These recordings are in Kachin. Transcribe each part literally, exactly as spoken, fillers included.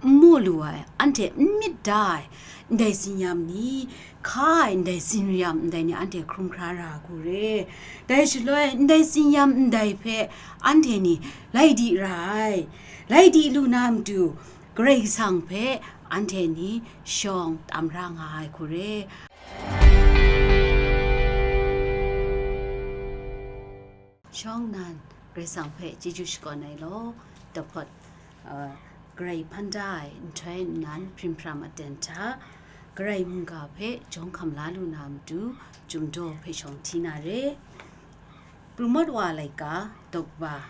n mu lu ai, anhte n myit da ai, ndai tsin-yam ni, hka ai ndai tsin-yam ndai ni anhte hkrum hkra ra ai hku re. Dai shaloi, ndai tsin-yam ndai hpe anhte ni lai di ra ai, lai di lu na matu, Karai Kasang hpe anhte ni shawng tam ra nga ai hku re. Shawng nan, Karai Kasang hpe chyeju shakawn ai law, dahpawt, uh, Karai hpan da ai nhtoi nnan hprim hpram aten hta, Karai mungga hpe jawng hkam la lu na matu, Chyum daw hpe shawng hti na re. Pru mat wa laika, dawk ba,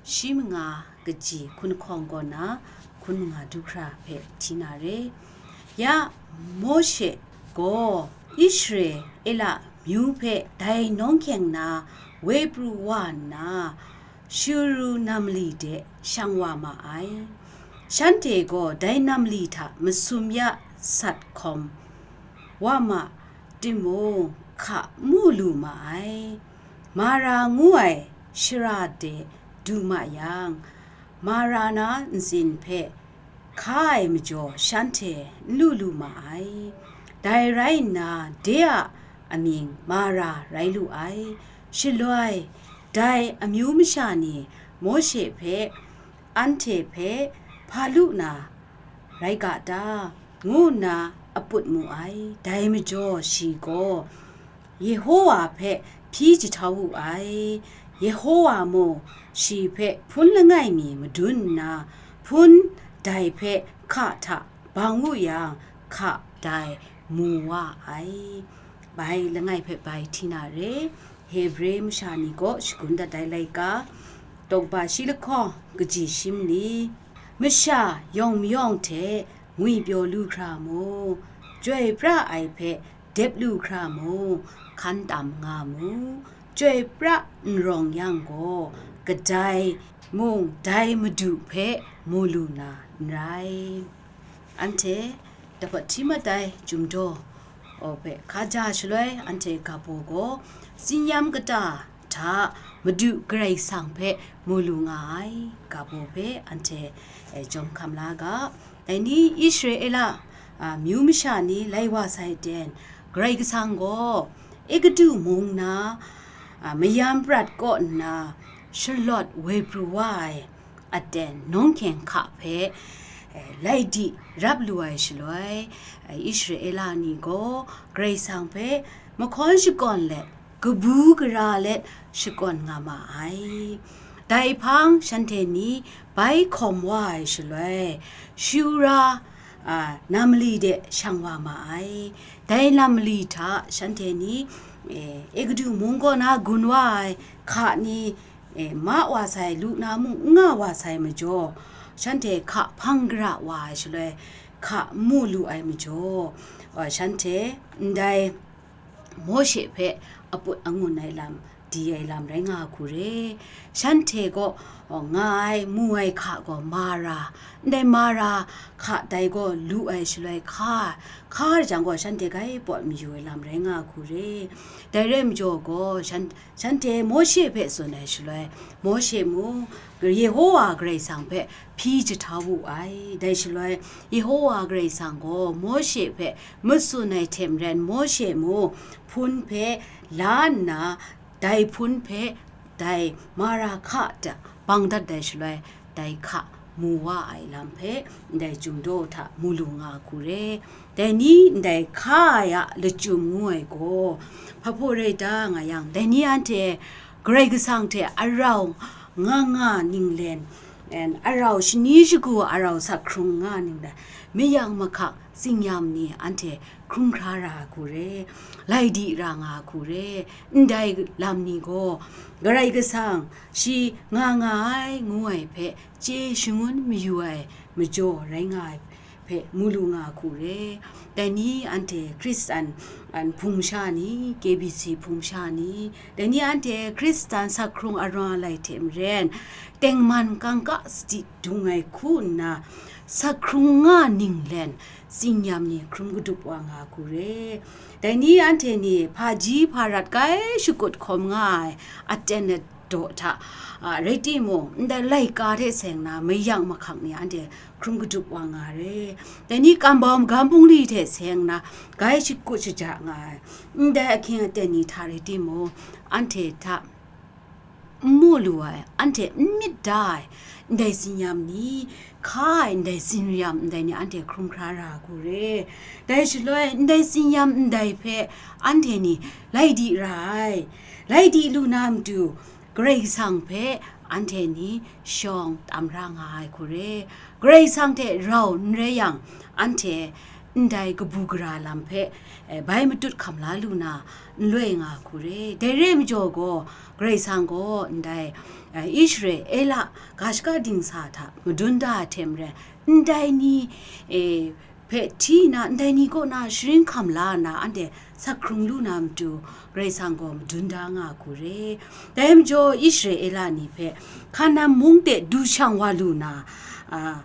shi manga kaji hkun hkawng kaw na, hkun manga du hkra hpe hti na re. Ya, Mawshe gaw Israela myu hpe dai nawng hkyeng na woi pru wa nna, Shuru nam mali de shang wa ma ai. Shanhte gaw dai nam mali hta masum ya sat hkawm wa ma timung, hka mu lu ma ai. Mara ngu ai shara de du ma yang, Mara na ntsin hpe hka ai majaw shanhte n lu lu ma ai. Dai rai nna, de a amying Mara rai lu ai. Shaloi, dai amyu masha ni Mawshe hpe, anhte hpe hpa lu na rai ga ta? ngu nna aput mu ai. Dai majaw shi gaw Yehowa hpe hpyi jahtau wu ai. Yehowa mung shi hpe hpun langai mi madun nna, hpun dai hpe hka hta bang wu yang, hka dai mu wa ai. Bai langai hpe bai hti na re. Hebre masha ni kaw shagun dat ai laika, dawk ba shi lahkawng kaji shi mali. Masha yawng mayawng hte ngwi pyaw lu hkra mu, chyoi pra ai hpe dep lu hkra mu, hkan tam nga mu. Chyoi pra n rawng yang gaw, kadai mung dai Madu hpe mu lu na n rai. Anhte dahpawt hti mat ai Chyum daw hpe hkaja shaloi, anhte ga baw gaw tsin-yam kata hta Madu Karai Kasang hpe mu lu nga ai ga baw hpe anhte, eh, jawm hkam la ga. Dai ni Israela, a, myu masha ni lai wa sai ten, Karai Kasang gaw Egutu mung na, a, mayam prat kaw nna shalawt woi pru wa ai aten nawng hkyeng hka hpe, eh, lai di rap lu ai shaloi, eh, Israela ni gaw Karai Kasang hpe mahkawn shakawn let, kabu gara let shakawn nga ma ai. Dai hpang shanhte ni bai hkawm wa ai shaloi, Shura, a, nam mali de shang wa ma ai. Dai nam mali hta shanhte ni, eh, Egutu mung kaw na gun wa ai hka ni, eh, ma wa sai, lu na mung n nga wa sai majaw, shanhte hka hpang gara wa ai shaloi, hka mu lu ai majaw, wa shanhte ndai Mawshe hpe aput angun ai lam, di ai lam rai nga hku re. Shanhte gaw, oh, nga ai, mu ai hka gaw Mara, ndai Mara hka dai gaw lu ai shaloi hka, hka jang gaw shanhte grai pawt mayu ai lam rai nga hku re. Dai rai majaw gaw, shan, shanhte Mawshe hpe tsun ai shaloi, Mawshe mung Yehowa Karai Kasang hpe hpyi jahtau wu ai. Dai shaloi, Yehowa Karai Kasang gaw Mawshe hpe matsun ai hte maren, Mawshe mung hpun hpe la nna, dai hpun hpe dai Mara hka hta bang dat ai shaloi, dai hka mu wa ai lam hpe ndai Chyum daw hta mu lu nga hku re. Dai ni ndai hka ai a lachyum ngu ai gaw, hpa hpaw rai ta nga yang, dai ni anhte Karai Kasang hte arau nga nga ninglen, and arau shani shagu arau sak hkrung nga ninglen, mayang mahkak tsin-yam ni anhte hkrum hkra ra ai hku re, lai di ra nga ai hku re. Ndai lam ni gaw Karai Kasang shi nga nga ai ngu ai hpe chye shangun mayu ai majaw rai nga ai hpe mu lu nga hku re. Dai ni anhte Hkristan, an, hpung sha ni, K B C hpung sha ni, dai ni anhte Hkristan sak hkrung arau alai hte maren, tengman kangka sadi dung ai hku nna, sak hkrung nga ninglen tsin-yam ni hkrum kadup wa nga hku re. Dai ni anhte ni hpaji hparat grai shakut hkawm nga ai aten daw hta, a, rai timung, ndai laika hte seng na mayang mahkang ni anhte hkrum kadup wa nga re. Dai ni kambau magam bungli hte seng na gai shakut shaja nga ai, ndai ahkying aten ni hta rai timung, anhte hta n mu lu ai, anhte n myit da ai, ndai tsin-yam ni, hka ai ndai tsin-yam ndai ni anhte hkrum hkra ra hku re. Dai shaloi ndai tsin-yam ndai hpe anhte ni lai di ra ai. Lai di lu na matu, Karai Kasang hpe anhte ni shawng tam ra nga ai hku re. Karai Kasang hte rau n rai yang, anhte ndai kabu gara lam hpe, eh, bai matut hkam la lu na n loi nga hku re. Dai re ai majaw gaw, Karai Kasang gaw ndai, eh, Israela ga shaka dingsa hta madun da ai hte maren, ndai ni, eh, hpe hti nna, ndai ni kaw na sharin hkam la nna, anhte sak hkrung lu na matu, Karai Kasang gaw madun da nga hku re. Dai majaw Israela ni hpe Hkanan mung de du shang wa lu na, a,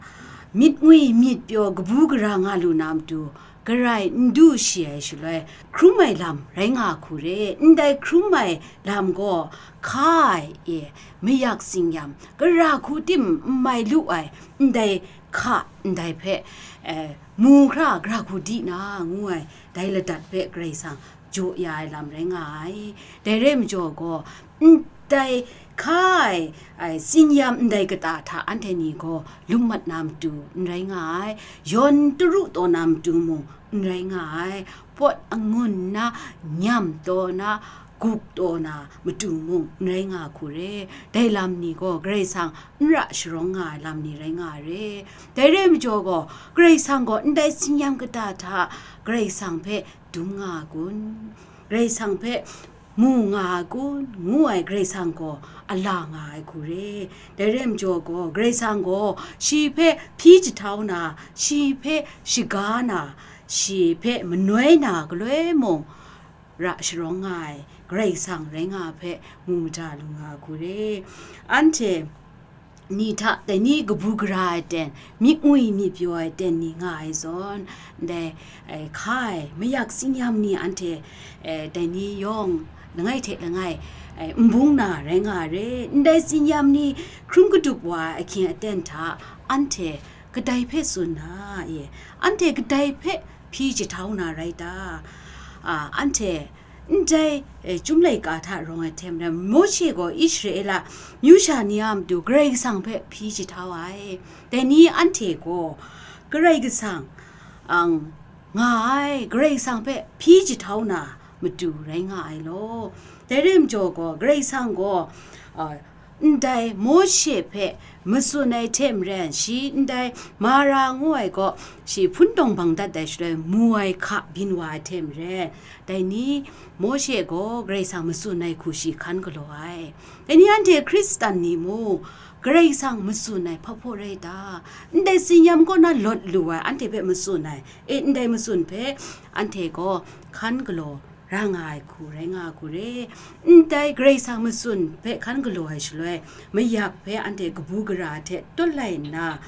myit ngwi myit pyaw kabu gara nga lu na matu, garai n du shi ai shaloi, hkrum ai lam rai nga hku re. Ndai hkrum ai lam gaw, hka ai e, mayak tsin-yam, gara hku tim n mai lu ai, ndai hka ndai hpe, eh, mu hkra gara hku di na, ngu ai, dai ladat hpe Karai Kasang jaw ya ai lam rai nga ai. Dai re ai majaw gaw, ndai hka ai, ai, tsin-yam ndai kata hta anhte ni gaw lum mat na matu n rai nga ai, yawn taru taw na matu mung n rai nga ai, pawt angun na, nyam taw na, guk taw na matu mung n rai nga hku re. Dai lam ni gaw Karai Kasang n ra sharawng nga ai lam ni rai nga ai re. Dai re ai majaw gaw, Karai Kasang gaw ndai tsin-yam kata hta Karai Kasang hpe dum nga ai kun? Karai Kasang hpe mu nga ai kun? Ngu ai Karai Kasang gaw a la nga ai hku re. Dai re ai majaw gaw, Karai Kasang gaw shi hpe hpyi jahtau na, shi hpe shaga na, shi hpe manoi na galoi mung, ra sharawng nga ai Karai Kasang rai nga ai hpe mu mada lu nga ai hku re. Anhte ni hta dai ni kabu gara ai ten, myit ngwi myit pyaw ai ten ni nga ai zawn, ndai, eh, hka ai mayak tsin-yam ni anhte, eh, dai ni yawng langai hte langai, eh, n bung na rai nga ai re. Ndai tsin-yam ni hkrum kadup wa ai ahkying aten hta anhte kadai hpe tsun na e? Anhte kadai hpe hpyi jahtau na rai ta? A, anhte ndai, eh, Chyum laika hta rawng ai hte maren, Mawshe gaw Israela myu sha ni a matu Karai Kasang hpe hpyi jahtau ai. Dai ni anhte gaw Karai Kasang, ang, nga ai, Karai Kasang hpe hpyi jahtau na matu rai nga ai law. Dai re ai majaw gaw, Karai Kasang gaw, a, ndai Mawshe hpe matsun ai hte maren, shi ndai Mara ngu ai gaw, shi hpun tawng bang dat ai shaloi, mu ai hka byin wa ai hte maren, dai ni Mawshe gaw Karai Kasang matsun ai hku shi hkan galaw ai. Dai ni anhte Hkristan ni mung, Karai Kasang matsun ai hpa hpaw rai ta? Ndai tsin-yam kaw na lawt lu ai anhte hpe matsun ai, e, ndai matsun hpe anhte gaw hkan galaw ra nga ai hku rai nga ai hku re. Ndai Karai Kasang matsun hpe hkan galaw ai shaloi, mayak hpe anhte kabu gara hte tawt lai nna,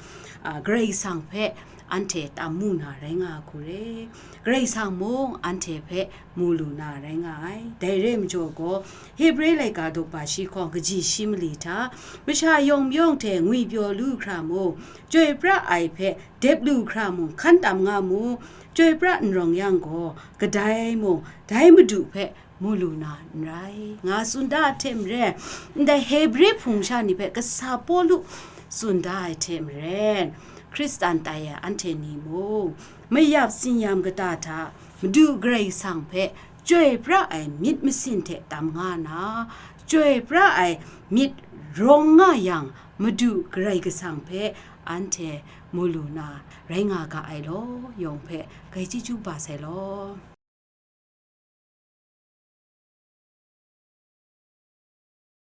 a, Karai Kasang hpe anhte tam mu na rai nga ai hku re. Karai Kasang mung anhte hpe mu lu na rai nga ai. Dai re ai majaw gaw, Hebre laika daw ba shi hkawng kaji shi mali hta, masha yawng mayawng hte ngwi pyaw lu hkra mung, chyoi pra ai hpe dep lu hkra mung, hkan tam nga mu, chyoi pra n rawng yang gaw, kadai mung dai Madu hpe mu lu na n rai, nga tsun da ai hte maren, ndai Hebre hpung sha ni hpe kasa Pawlu tsun da ai hte maren, Hkristan tai ai anhte ni mung, mayap tsin-yam kata hta Madu Karai Kasang hpe chyoi pra ai myit masin hte tam nga na, chyoi pra ai myit rawng nga yang, Madu Karai Kasang hpe anhte mu lu na rai nga ga ai law, yawng hpe gai chyeju ba sai law.